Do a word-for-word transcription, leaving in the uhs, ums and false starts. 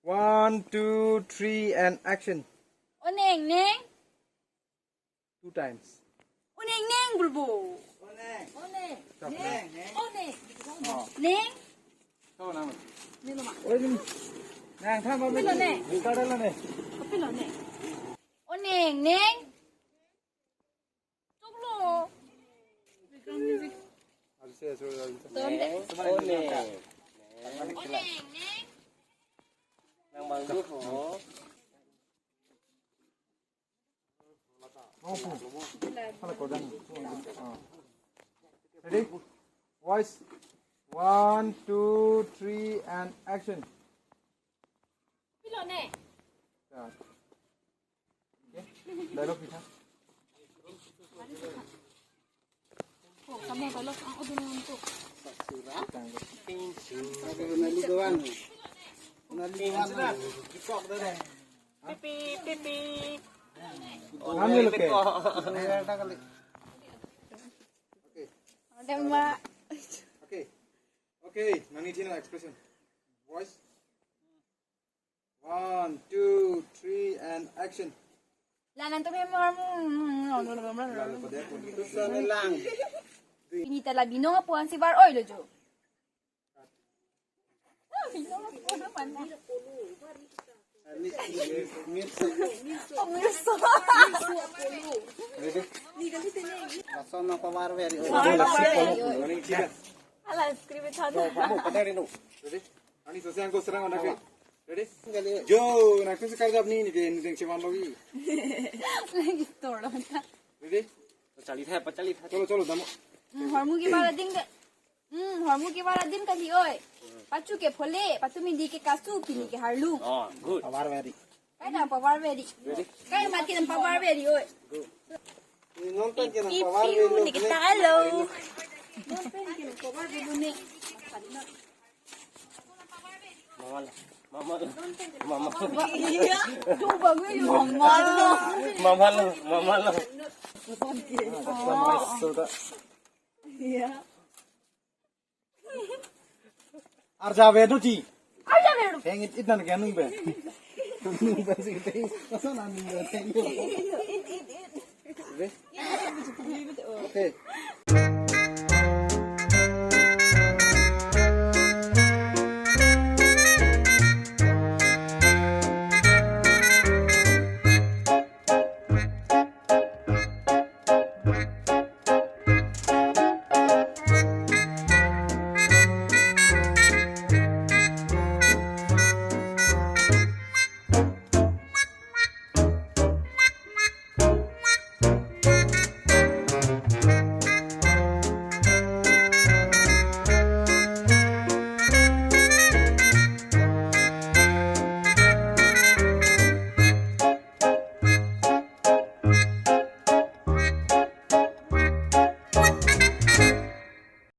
One, two, three, and action. O neng neng. Two times. O neng neng bulbu. O neng. O neng. Stop. Neng. O neng. Oh. Neng. Stop, nang. Nilo ma. Oi, neng. Nang, tha, ma, pilo neng. Start lo neng. Pilo neng. O neng neng. Choklo. Background music. Arise, arise, arise. Ton de. O neng. O neng neng. Nang mangdu ho. Ready? Voice. One, two, three, and action. Pilo neng. Start. Okay. Dialogue kita. Oh, kamu dialogue ang udah nonton. Aduh, naligawan. Naligawan. Pipi, pipi. Kami lo ke. Okay. Ada, Mbak. Okay. Okay, nang ini expression. Voice. One, two, three, and action. La nangtum hem hormu. Lalu pada aku ni. Susah ni lang. Pini ta la binong apo ansi var-oi lo jo. Binong apo na mana? Ani, mirsa. Oh, mirsa. Ready? Lason nangpavarve ri. Pavarve ri. Ala script tha. Kamu pada ri no. Ready? Ani sosial ko serang anak. Ready? Jo, nangtum sekarang jawab ni, ni dia ni yang cuman lagi. Lagi tolong ta. Ready? Pachali thai, pachali thai. Chalo, chalo, damo. Hmm, hormu ke var adim ke. Hmm, hormu ke var adim kali oi. Pachu ke phole, patu mindi ke kasu, pini ke harlu. Oh, good. Pavarve ri. Kai nangpavarve ri. Ready? Kai mat ke nangpavarve ri oi. Good. Non pen ke nang pavarve ri. Ni kita alo. Non pen ke nangpavarve ri ni. Mama lo, mama lo, mama lo. Iya, coba gue yuk. Mama lo. Mama lo, mama lo. Iya. Arja vedu ti. Arja vedu. Hengit itnan ke nung be. Nung be sih teh. Masa nang nung be teh. Okay.